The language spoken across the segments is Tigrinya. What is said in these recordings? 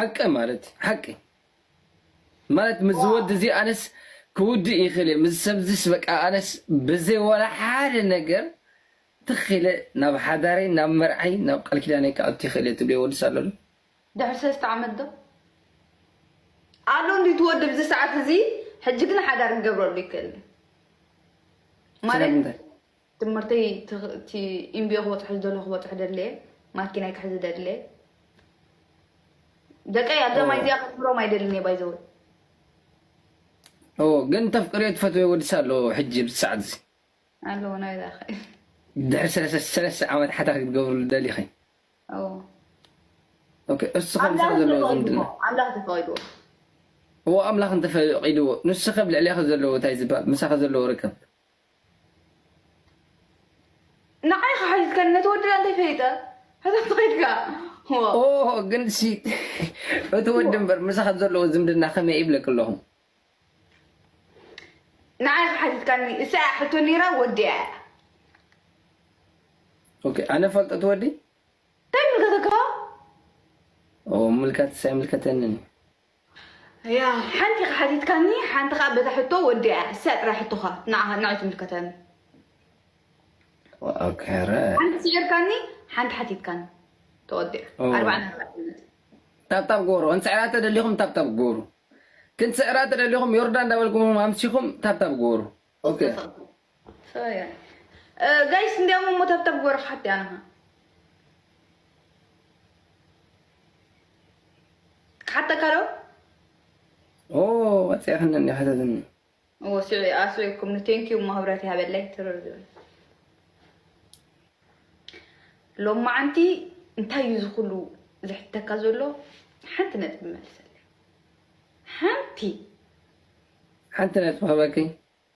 ሓቂ ማለት ሓቂ ማለት ምስ ዝወዲ እዚ ኣነስ ክውድእ ይኽእል እየ። ምስ ሰብዝስ በቃ ኣነስ ብዘይ ወላ ሓደ ነገር ትኽ ኢለ ናብ ሓዳረይ ናብ መርዓይ ናብ ቃል ኪዳነይ ክኣቱ ይኽእል እየ ትብልዮ ወድስ ኣሎ ዶ? ድሕሪ ሰለስተ ዓመት ዶ ኣሎ እንዲ ትወዲ ብዚ ሰዓት እዚ? ሕጂ ግን ሓዳር ክገብረሉ ይክእል ማለት ስለምንታይ? ትምህርተይ ኢምቢዮ ክበፅሑ ዝደለኹ ክበፅሑ ደለየ፣ ማኪናይ ክሕዚ ደለየ። ደቀይ ኣደማይ እዚኣ ከምህሮም ኣይደልን እየ ባይዘወ ኦ ግን ተፍቅርዮ ትፈትወ ወድስ ኣሎ ሕጂ ብዚ ሰዓት እዚ? ኣለዎ ናይ ዛኸ ድሕሪ ሰለስተ ሰለስተ ዓመት ሓታ ክትገብርሉ ደሊኺ? ኦ ኦኬ፣ እሱ ከም ምሳኻ ዘለዎ ዝምድና ኣምላኽ ተፈቒድዎ እዎ ኣምላኽ እንተፈቂድዎ ንሱ ከብ ልዕሌኺ ዘለዎ እንታይ ዝበሃል ምሳኻ ዘለዎ ርከብ? ንዓይ ክሓይዝከኒ ነቲ ወዲ እንታይ ፈሊጠ? ሕዛ ትኸይድካ ኦ ግን ሲ እቲ ወዲ እምበር ምሳኻ ዘለዎ ዝምድና ከመይ ይብለክ ኣለኹም? ንዓይ ክሓቲትካኒ እሳ ሕቶ ነይራ ወዲያ ኦኬ፣ ኣነ ፈልጦ እቲ ወዲ እንታይ ምልከተካ? ኦ ምልከት ሳይ ምልከተንን ያ ሓንቲ ክሓቲትካኒ ሓንቲ ከዓ በታ ሕቶ ወዲያ እሳ ጥራ ሕቶኻ ንዓ ንዓይ ትምልከተኒ ኦኬ፣ ረ ሓንቲ ስዒርካኒ ሓንቲ ሓቲትካኒ ተወዲያ ኦ። ኣርባዕና ታብታብ ጎሩ እንስዕራ ተደሊኹም ታብታብ ጎሩ ክንስዕራ ተደሊኹም ዮርዳን እንዳበልኩም ኣምሲኹም ታብታብ ጎሩ ኦኬ ጋይስ እንዲያውም እሞ ታብታብ ጎረ ክሓቲ ኣነኻ ክሓተካ ዶ ኦ ወፂእኽኒ እንዲ ሓተትኒ እዎ ስዒ ኣስዒኩም ንቴንኪዩ እሞ ህብረት ይሃበለይ ትርር ዝብል ሎማዓንቲ እንታይ እዩ ዝኩሉ ዝሕተካ ዘሎ ሓንቲ ነጥቢ መልሰለይ ሓንቲ ሓንቲ ነጥቢ ክበኪ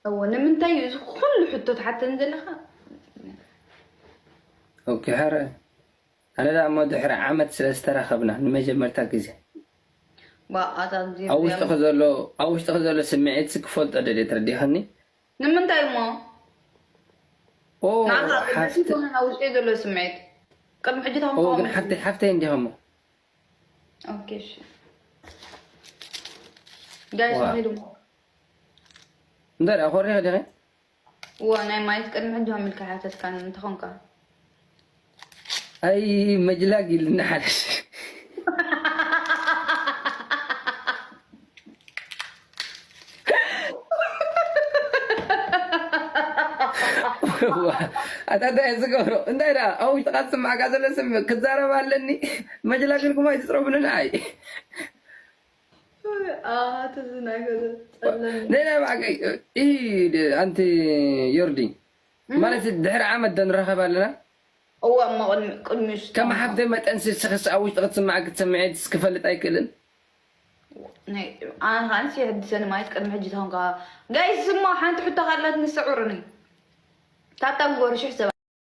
እዎ ንምንታይ እዩ እዚ ኩሉ ሕቶ ትሓተኒ ዘለካ ኦኬ፣ ሕረ ኣነ ዳ እሞ ድሕሪ ዓመት ስለ ዝተራኸብና ንመጀመርታ ግዜ ባኣታት ኣብ ውሽጥኺ ዘሎ ኣብ ውሽጥኺ ዘሎ ስምዒት ክፈልጦ ደልየ ተረዲእኽኒ ንምንታይ እሞ ኦ ንዓኻ ሓፍቲ ኮነ ኣብ ውሽጠይ ዘሎ ስምዒት ቅድሚ ሕጂ ኦ ግን ታምቆም ሓፍተይ ሓፍተይ እንዲኸሞ ኦኬ እሺ ጋይስ ዋ። ሄዱ እንታይ ደኣ ኮሪኸ ዲኸ እዋ ናይ ማየት ቅድሚ ሕጂ ከሚልካ ሓተትካን እንተኾንካ ኣይ መጅላግ ኢልና ሓደሽ ኣታ እንታይ ዝገብሮ እንታይ ደኣ ኣብ ውሽጥኻ ዝስማዕካ ዘሎ ስምዕ ክዛረብ ኣለኒ መጅላግ ኢልኩም ኣይትፅረፉኒ ንዓይ ኣትዝናገዘ ጸለኒ ናይ ናይ ባዕቀይ ኢ ኣንቲ ዮርዲ ማለት ድሕሪ ዓመት ዶ ንራኸብ ኣለና እዋ እሞ ቅድሚ ቅድሚ ውሽጢ ከም ሓፍተይ መጠን ስስኽስ ኣብ ውሽጢ ክትስማዕ ክትሰምዐ ክፈልጥ ኣይክእልን ኣነ ከዓንስ የሕድሰኒ ማለት ቅድሚ ሕጂ ተኾንካ ጋይስ እሞ ሓንቲ ሕቶ ካላት ንስዑርኒ ታብታብ ግበሩ ሽሕ ሰባት